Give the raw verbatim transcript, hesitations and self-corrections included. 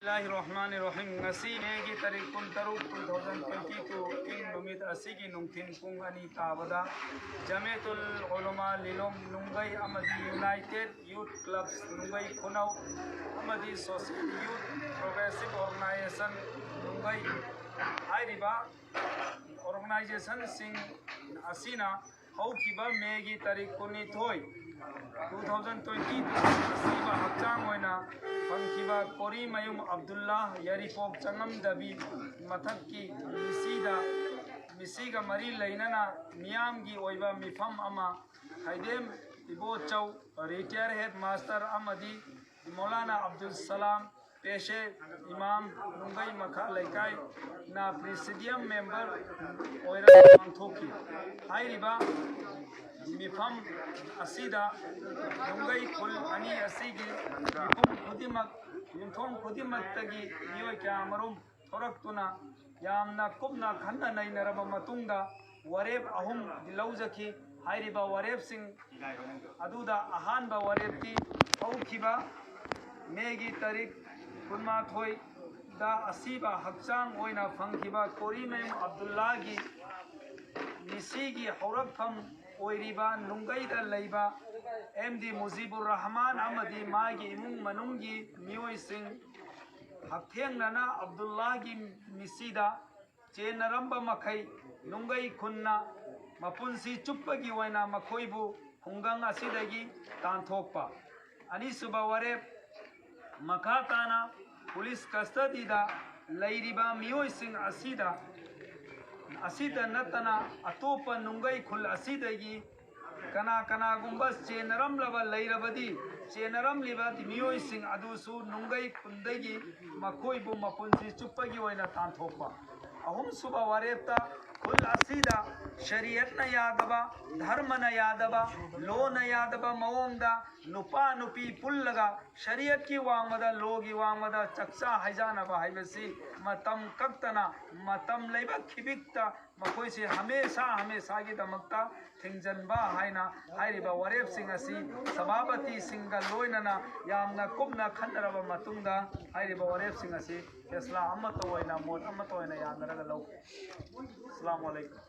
ꯕꯤꯁꯃꯤꯜꯂꯥꯍꯤꯔ ꯔꯍꯃꯥꯅꯤꯔ ꯔꯍꯤꯝ꯫ ꯉꯁꯤ ꯃꯦꯒꯤ ꯇꯥꯔꯤꯛ ꯀꯨꯟꯇꯔꯨꯛ, two thousand twenty two, ꯏꯪ ꯅꯨꯃꯤꯠ ꯑꯁꯤꯒꯤ ꯅꯨꯡꯊꯤꯜ ꯄꯨꯡ ꯑꯅꯤ ꯇꯥꯕꯗ ꯖꯃꯦꯇꯨꯜ ꯎꯂꯃꯥ ꯂꯤꯂꯣꯡ ꯅꯨꯡꯒꯩ ꯑꯃꯗꯤ ꯌꯨꯅꯥꯏꯇꯦꯠ ꯌꯨꯠ ꯀ꯭ꯂꯕ ꯅꯨꯡꯒꯩ ꯈꯨꯅꯧ ꯑꯃꯗꯤ ꯁꯣꯁꯤꯌꯦꯜ ꯌꯨꯠ ꯄ꯭ꯔꯣꯒ꯭ꯔꯦꯁꯤꯚ ꯑꯣꯔꯒꯅꯥꯏꯖꯦꯁꯟ ꯅꯨꯡꯒꯩ ꯍꯥꯏꯔꯤꯕ ꯑꯣꯔꯒꯅꯥꯏꯖꯦꯁꯟꯁꯤꯡ ꯑꯁꯤꯅ ꯍꯧꯈꯤꯕ ꯃꯦꯒꯤ ꯇꯥꯔꯤꯛ ꯀꯨꯟꯅꯤꯊꯣꯏ, two thousand twenty ꯑꯁꯤꯕ ꯍꯛꯆꯥꯡ ꯑꯣꯏꯅ ꯐꯪꯈꯤꯕ ꯀꯣꯔꯤꯃꯌꯨꯝ ꯑꯕꯗꯨꯜꯂꯥ ꯌꯥꯏꯔꯤꯄꯣꯛ ꯆꯉꯝꯗꯕꯤ ꯃꯊꯛꯀꯤ ꯃꯤꯁꯤꯗ, ꯃꯤꯁꯤꯒ ꯃꯔꯤ ꯂꯩꯅꯅ ꯃꯤꯌꯥꯝꯒꯤ ꯑꯣꯏꯕ ꯃꯤꯐꯝ ꯑꯃ ꯈꯥꯏꯗꯦꯝ ꯏꯕꯣꯆꯧ, ꯔꯤꯇꯥꯌꯔ ꯍꯦꯗ ꯃꯥꯁꯇꯔ ꯑꯃꯗꯤ ꯃꯧꯂꯥꯅꯥ ꯑꯕꯗꯨꯜ ꯁꯂꯥꯝ ꯄꯦꯁꯦ ꯏꯃꯥꯝ ꯅꯨꯡꯒꯩ ꯃꯈꯥ ꯂꯩꯀꯥꯏꯅ ꯄ꯭ꯔꯤꯁꯤꯗꯤꯌꯝ ꯃꯦꯝꯕꯔ ꯑꯣꯏꯔꯒ ꯄꯥꯡꯊꯣꯛꯈꯤ꯫ ꯍꯥꯏꯔꯤꯕ ꯃꯤꯐꯝ ꯑꯁꯤꯗ ꯅꯨꯡꯒꯩ ꯈꯨꯜ ꯑꯅꯤ ꯑꯁꯤꯒꯤ ꯃꯤꯄꯨꯝ ꯈꯨꯗꯤꯡꯃꯛ, ꯌꯨꯝꯊꯣꯡ ꯈꯨꯗꯤꯡꯃꯛꯇꯒꯤ ꯃꯤꯑꯣꯏ ꯀꯌꯥ ꯃꯔꯨꯝ ꯊꯣꯔꯛꯇꯨꯅ ꯌꯥꯝꯅ ꯀꯨꯞꯅ ꯈꯟꯅ ꯅꯩꯅꯔꯕ ꯃꯇꯨꯡꯗ ꯋꯥꯔꯦꯞ ꯑꯍꯨꯝ ꯂꯧꯖꯈꯤ꯫ ꯍꯥꯏꯔꯤꯕ ꯋꯥꯔꯦꯞꯁꯤꯡ ꯑꯗꯨꯗ ꯑꯍꯥꯟꯕ ꯋꯥꯔꯦꯞꯇꯤ ꯍꯧꯈꯤꯕ ꯃꯦꯒꯤ ꯇꯥꯔꯤꯛ ꯀꯨꯟꯃꯥꯊꯣꯏꯗ ꯑꯁꯤꯕ ꯍꯛꯆꯥꯡ ꯑꯣꯏꯅ ꯐꯪꯈꯤꯕ ꯀꯣꯔꯤꯃꯌꯨꯝ ꯑꯕꯗꯨꯜꯂꯥꯒꯤ ꯃꯤꯁꯤꯒꯤ ꯍꯧꯔꯛꯐꯝ ꯑꯣꯏꯔꯤꯕ ꯅꯨꯡꯒꯩꯗ ꯂꯩꯕ ꯑꯦꯝ ꯗꯤ ꯃꯨꯖꯤꯕꯨꯔ ꯔꯍꯃꯥꯟ ꯑꯃꯗꯤ ꯃꯥꯒꯤ ꯏꯃꯨꯡ ꯃꯅꯨꯡꯒꯤ ꯃꯤꯑꯣꯏꯁꯤꯡ ꯍꯛꯊꯦꯡꯅꯅ ꯑꯕꯗꯨꯜꯂꯥꯒꯤ ꯃꯤꯁꯤꯗ ꯆꯦꯟꯅꯔꯝꯕ ꯃꯈꯩ ꯅꯨꯡꯒꯩ ꯈꯨꯟꯅ ꯃꯄꯨꯟꯁꯤ ꯆꯨꯞꯄꯒꯤ ꯑꯣꯏꯅ ꯃꯈꯣꯏꯕꯨ ꯈꯨꯡꯒꯪ ꯑꯁꯤꯗꯒꯤ ꯇꯥꯟꯊꯣꯛꯄ꯫ ꯑꯅꯤꯁꯨꯕ ꯋꯥꯔꯦꯞ, ꯃꯈꯥ ꯇꯥꯅ ꯄꯨꯂꯤꯁ ꯀꯁꯇꯗꯤꯗ ꯂꯩꯔꯤꯕ ꯃꯤꯑꯣꯏꯁꯤꯡ ꯑꯁꯤꯗ, ꯑꯁꯤꯗ ꯅꯠꯇꯅ ꯑꯇꯣꯞꯄ ꯅꯨꯡꯒꯩ ꯈꯨꯜ ꯑꯁꯤꯗꯒꯤ ꯀꯅꯥ ꯀꯅꯥꯒꯨꯝꯕ ꯆꯦꯟꯅꯔꯝꯂꯕ ꯂꯩꯔꯕꯗꯤ, ꯆꯦꯟꯅꯔꯝꯂꯤꯕ ꯃꯤꯑꯣꯏꯁꯤꯡ ꯑꯗꯨꯁꯨ ꯅꯨꯡꯒꯩ ꯈꯨꯟꯗꯒꯤ ꯃꯈꯣꯏꯕꯨ ꯃꯄꯨꯟꯁꯤ ꯆꯨꯞꯄꯒꯤ ꯑꯣꯏꯅ ꯇꯥꯟꯊꯣꯛꯄ꯫ ꯑꯍꯨꯝꯁꯨꯕ ꯋꯥꯔꯦꯞꯇ ꯈꯨꯜ ꯑꯁꯤꯗ ꯁꯔꯤꯌꯠꯅ ꯌꯥꯗꯕ, ꯙꯔꯃꯅ ꯌꯥꯗꯕ, ꯂꯣꯅ ꯌꯥꯗꯕ ꯃꯑꯣꯡꯗ ꯅꯨꯄꯥ ꯅꯨꯄꯤ ꯄꯨꯜꯂꯒ ꯁꯔꯤꯌꯠꯀꯤ ꯋꯥꯡꯃꯗ, ꯂꯣꯒꯤ ꯋꯥꯡꯃꯗ ꯆꯥꯛꯆꯥ ꯍꯩꯖꯥꯟꯅꯕ ꯍꯥꯏꯕꯁꯤ ꯃꯇꯝ ꯀꯛꯇꯅ, ꯃꯇꯝ ꯂꯩꯕ ꯈꯤꯕꯤꯛꯇ ꯃꯈꯣꯏꯁꯤ ꯍꯃꯦꯁꯥ ꯍꯃꯦꯁꯥꯒꯤꯗꯃꯛꯇ ꯊꯤꯡꯖꯤꯟꯕ ꯍꯥꯏꯅ ꯍꯥꯏꯔꯤꯕ ꯋꯥꯔꯦꯞꯁꯤꯡ ꯑꯁꯤ ꯁꯚꯥꯄꯇꯤꯁꯤꯡꯒ ꯂꯣꯏꯅꯅ ꯌꯥꯝꯅ ꯀꯨꯞꯅ ꯈꯟꯅꯔꯕ ꯃꯇꯨꯡꯗ ꯍꯥꯏꯔꯤꯕ ꯋꯥꯔꯦꯞꯁꯤꯡ ꯑꯁꯤ ꯐꯦꯁꯂꯥ ꯑꯃꯠꯇ ꯑꯣꯏꯅ, ꯃꯣꯠ ꯑꯃꯠꯇ ꯑꯣꯏꯅ ꯌꯥꯅꯔꯒ ꯂꯧꯈꯤ꯫ ꯑꯁꯂꯥꯃꯨ ꯑꯂꯩꯀꯨꯝ꯫